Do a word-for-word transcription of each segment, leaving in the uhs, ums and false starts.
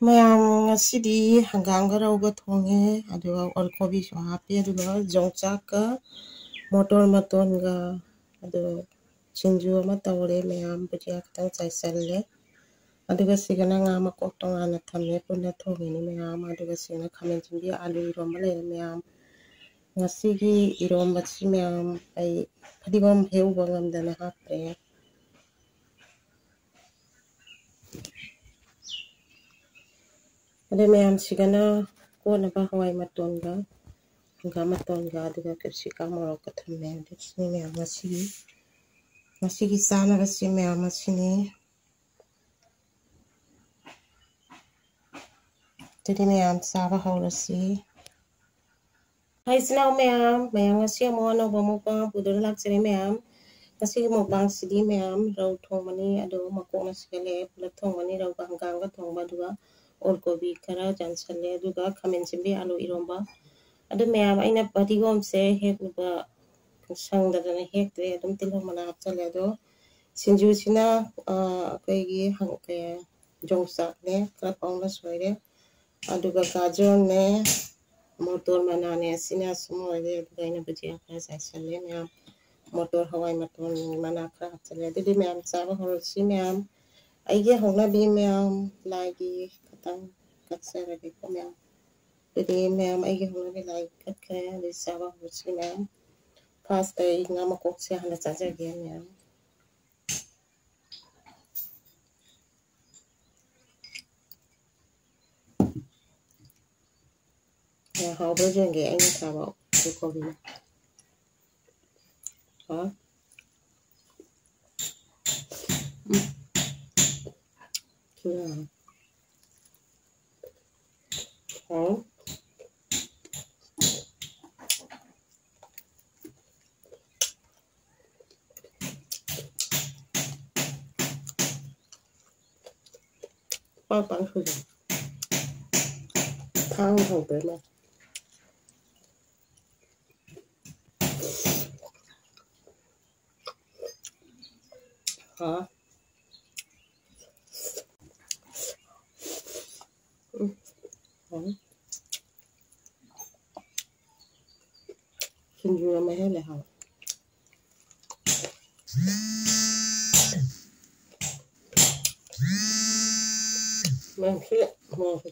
ꯃꯌꯥꯝ, ꯉꯁꯤꯗꯤ ꯍꯪꯒꯥꯝꯒ ꯔꯧꯒ ꯊꯣꯡꯉꯦ, ꯑꯗꯨꯒ ꯑꯣꯜ ꯀꯣꯕꯤꯁꯨ ꯍꯥꯞꯄꯦ, ꯑꯗꯨꯒ ꯌꯣꯡꯆꯥꯛꯀ ꯃꯣꯇꯣꯔ ꯃꯇꯣꯟꯒ, ꯑꯗꯨ ꯁꯤꯡꯖꯨ ꯑꯃ ꯇꯧꯔꯦ ꯃꯌꯥꯝ, ꯕꯨꯖꯤꯌꯥ ꯈꯤꯇꯪ ꯆꯥꯏꯁꯜꯂꯦ꯫ ꯑꯗꯨꯒ ꯁꯤꯒꯅ ꯉꯥ ꯃꯀꯣꯛ ꯇꯣꯉꯥꯟꯅ ꯊꯝꯃꯦ, ꯄꯨꯟꯅ ꯊꯣꯡꯉꯤꯅꯤ ꯃꯌꯥꯝ꯫ ꯑꯗꯨꯒ ꯁꯤꯒꯅ ꯈꯥꯃꯦꯟ ꯁꯤꯟꯕꯤ, ꯑꯥꯂꯨ ꯏꯔꯣꯝꯕ ꯂꯩꯔꯦ ꯃꯌꯥꯝ꯫ ꯉꯁꯤꯒꯤ ꯏꯔꯣꯝꯕꯁꯤ ꯃꯌꯥꯝ ꯑꯩ ꯐꯗꯤꯒꯣꯝ ꯍꯦꯛꯎꯕ ꯉꯝꯗꯅ ꯍꯥꯞꯇ꯭ꯔꯦ꯫ ꯑꯗꯩ ꯃꯌꯥꯝꯁꯤꯒꯅ ꯀꯣꯠꯅꯕ ꯍꯋꯥꯏ ꯃꯇꯣꯟꯒ, ꯍꯪꯒꯥꯝ ꯃꯇꯣꯟꯒ, ꯑꯗꯨꯒ ꯀꯦꯞꯁꯤꯀꯝ ꯃꯣꯔꯣꯛꯀ ꯊꯝꯃꯦ꯫ ꯑꯗꯨ ꯁꯤꯅꯤ ꯃꯌꯥꯝ ꯉꯁꯤꯒꯤ, ꯉꯁꯤꯒꯤ ꯆꯥꯅꯕꯁꯤ ꯃꯌꯥꯝ ꯑꯁꯤꯅꯤ꯫ ꯑꯗꯨꯗꯤ ꯃꯌꯥꯝ ꯆꯥꯕ ꯍꯧꯔꯁꯤ꯫ ꯍꯥꯏ ꯏꯆꯤꯟ ꯏꯅꯥꯎ ꯃꯌꯥꯝ, ꯃꯌꯥꯝ ꯉꯁꯤ ꯑꯃꯨꯛ ꯑꯅꯧꯕ mukbang ꯄꯨꯗꯨꯅ ꯂꯥꯛꯆꯔꯦ ꯃꯌꯥꯝ꯫ ꯉꯁꯤꯒꯤ mukbangꯁꯤꯗꯤ ꯃꯌꯥꯝ ꯔꯧ ꯊꯣꯡꯕꯅꯤ, ꯑꯗꯨ ꯃꯀꯣꯛꯅ ꯁꯤꯒꯠꯂꯛꯑꯦ, ꯄꯨꯂꯞ ꯊꯣꯡꯕꯅꯤ, ꯔꯧꯒ ꯍꯪꯒꯥꯝꯒ ꯊꯣꯡꯕ, ꯑꯗꯨꯒ ꯑꯣꯜ ꯀꯣꯕꯤ ꯈꯔ ꯆꯥꯟꯁꯜꯂꯦ, ꯑꯗꯨꯒ ꯈꯥꯃꯦꯟ ꯁꯤꯟꯕꯤ ꯑꯥꯂꯨ ꯏꯔꯣꯝꯕ꯫ ꯑꯗꯨ ꯃꯌꯥꯝ ꯑꯩꯅ ꯐꯗꯤꯒꯣꯝꯁꯦ ꯍꯦꯛꯂꯨꯕ ꯁꯪꯗꯗꯅ ꯍꯦꯛꯇ꯭ꯔꯦ, ꯑꯗꯨꯝ ꯇꯤꯜꯍꯧ ꯃꯅꯥ ꯍꯥꯞꯆꯜꯂꯦ꯫ ꯑꯗꯣ ꯁꯤꯡꯖꯨꯁꯤꯅ, ꯑ, ꯑꯩꯈꯣꯏꯒꯤ ꯍꯪ-, ꯀꯩ, ꯌꯣꯡꯆꯥꯛꯅꯦ, ꯈꯔ ꯄꯥꯎꯅ ꯁꯣꯏꯔꯦ, ꯑꯗꯨꯒ ꯒꯥꯖꯔꯅꯦ, ꯃꯣꯇꯣꯔ ꯃꯅꯥꯅꯦ, ꯑꯁꯤꯅ ꯁꯨꯝ ꯑꯣꯏꯔꯦ꯫ ꯑꯗꯨꯒ ꯑꯩꯅ ꯕꯨꯖꯤꯌꯥ ꯈꯔ ꯆꯥꯏꯁꯜꯂꯦ ꯃꯌꯥꯝ, ꯃꯣꯇꯣꯔ ꯍꯋꯥꯏ ꯃꯇꯣꯟ ꯃꯅꯥ ꯈꯔ ꯍꯥꯞꯆꯜꯂꯦ꯫ ꯑꯗꯨꯗꯤ ꯃꯌꯥꯝ ꯆꯥꯕ ꯍꯧꯔꯁꯤ ꯃꯌꯥꯝ꯫ ꯑꯩꯒꯤ ꯍꯧꯅꯕꯤ ꯃꯌꯥꯝ, ꯂꯥꯏꯒꯤ ꯈꯇꯪ ꯀꯠꯆꯔꯒꯦꯀꯣ ꯃꯌꯥꯝ꯫ ꯑꯗꯨꯗꯤ ꯃꯌꯥꯝ ꯑꯩꯒꯤ ꯍꯧꯅꯕꯤ ꯂꯥꯏ ꯀꯠꯈ꯭ꯔꯦ꯫ ꯑꯗꯨꯗꯤ ꯆꯥꯕ ꯍꯧꯔꯁꯤ ꯃꯌꯥꯝ꯫ Firstꯇ ꯑꯩ ꯉꯥ ꯃꯀꯣꯛꯁꯦ ꯍꯥꯟꯅ ꯆꯥꯖꯒꯦ ꯃꯌꯥꯝ꯫ ꯌꯥꯝ ꯍꯥꯎꯕ꯭ꯔꯥ ꯌꯦꯡꯒꯦ ꯑꯩꯅ ꯆꯥꯕ ꯀꯣꯕꯤꯅ꯫ ꯍꯥ? ꯎꯝ꯫ ꯊꯤꯅ ꯍꯥꯎꯋꯦ꯫ ꯍꯥꯎ꯫ ꯄꯥꯡ ꯄꯥꯡ ꯁꯨꯏ꯫ ꯊꯥꯡ ꯍꯧꯕ꯭ꯔꯥ ꯃꯥ? ꯍꯥ? ꯎꯝ꯫ ꯁꯤꯡꯖꯨ ꯑꯃ ꯍꯦꯜꯂꯦ ꯍꯥꯎꯕ꯫ ꯃꯌꯥꯝ ꯁꯤ ꯃꯣꯔꯣꯛꯁꯦ꯫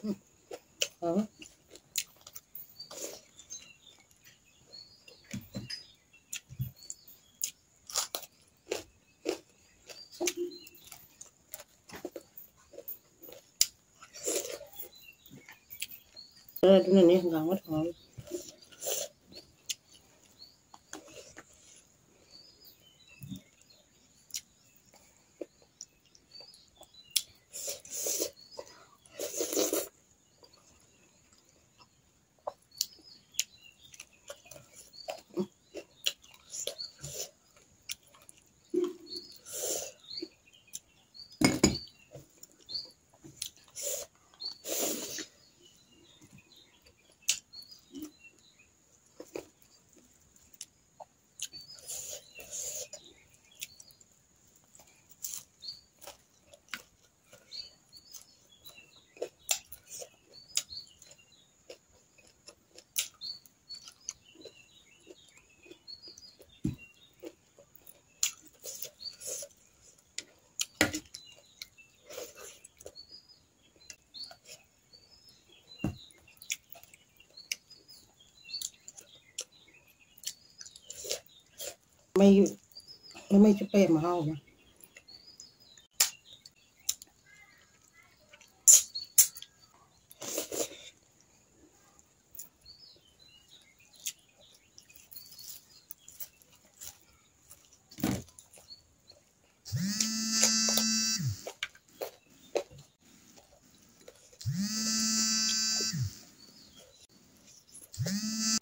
ꯎꯝ꯫ ꯍꯥꯎꯋꯦ꯫ ꯑꯗꯨꯅꯅꯦ ꯍꯪꯒꯥꯝꯒ ꯊꯣꯡꯉꯒ꯫ ꯃꯩ, ꯃꯃꯩ ꯆꯨꯞꯄ ꯌꯥꯝ ꯍꯥꯎꯕ꯫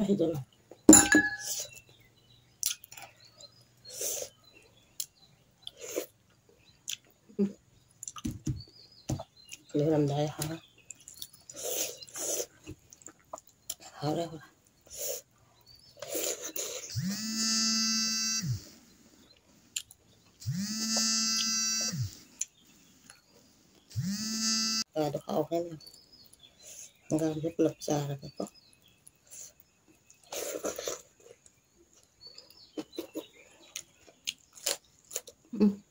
ꯍꯩꯗꯣꯏꯅꯣ? ꯂꯣꯏꯔꯝꯗꯥꯏ ꯍꯥ꯫ ꯍꯥꯎꯔꯦ, ꯍꯥꯎꯔꯦ꯫ ꯉꯥꯗꯣ ꯍꯥꯎꯈ꯭ꯔꯦ꯫ ꯍꯪꯒꯥꯝꯁꯦ ꯄꯨꯂꯞ ꯆꯥꯔꯒꯀꯣ꯫ ꯎꯝ꯫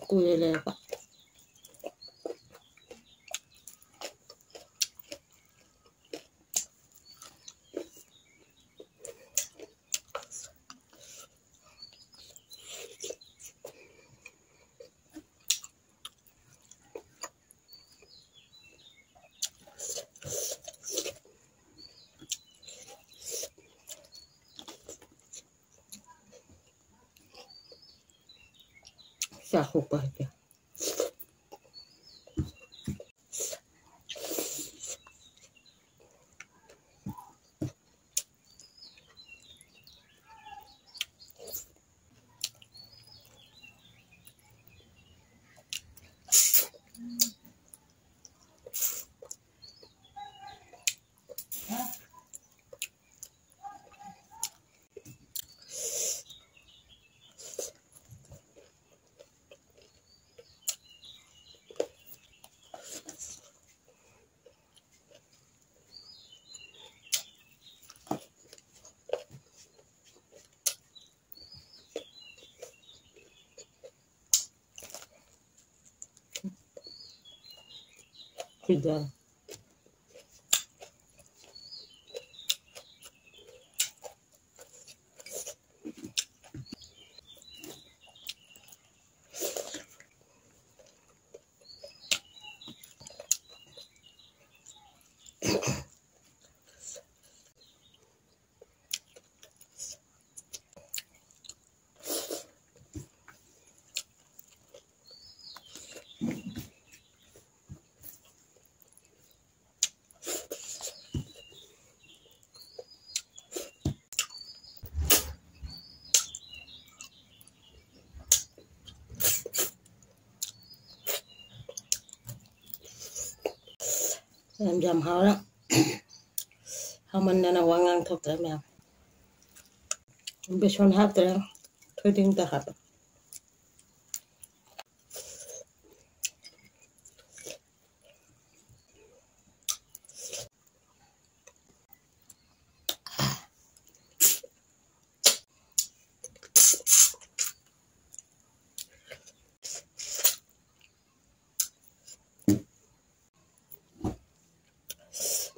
ꯀꯨꯏꯔꯦ ꯂꯩꯔꯛꯄ꯫ ꯆꯥꯛ ꯍꯣꯛꯄ ꯍꯩꯇꯦ꯫ ꯈꯣꯏꯗ꯫ ꯌꯥꯝ ꯌꯥꯝ ꯍꯥꯎꯔꯦ꯫ ꯍꯥꯎꯃꯟꯗꯅ ꯋꯥ ꯉꯥꯡ ꯊꯣꯛꯇ꯭ꯔꯦ ꯃꯌꯥꯝ꯫ ꯕꯦꯁꯣꯟ ꯍꯥꯞꯇ꯭ꯔꯦ, ꯊꯣꯏꯗꯤꯡꯇ ꯍꯥꯞꯄꯦ꯫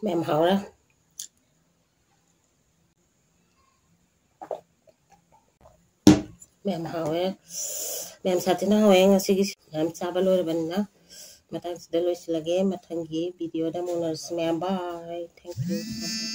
ꯃꯌꯥꯝ ꯍꯥꯎꯔꯦ꯫ ꯃꯌꯥꯝ ꯍꯥꯎꯋꯦ꯫ ꯃꯌꯥꯝ ꯁꯥꯊꯤꯅ ꯍꯥꯎꯋꯦ ꯉꯁꯤꯒꯤ꯫ ꯃꯌꯥꯝ ꯆꯥꯕ ꯂꯣꯏꯔꯕꯅꯤꯅ ꯃꯇꯥꯡꯁꯤꯗ ꯂꯣꯏꯁꯤꯜꯂꯒꯦ꯫ ꯃꯊꯪꯒꯤ ꯚꯤꯗꯤꯑꯣꯗ ꯑꯃꯨꯛ ꯎꯅꯔꯁꯤ ꯃꯌꯥꯝ꯫ Bye. Thank you.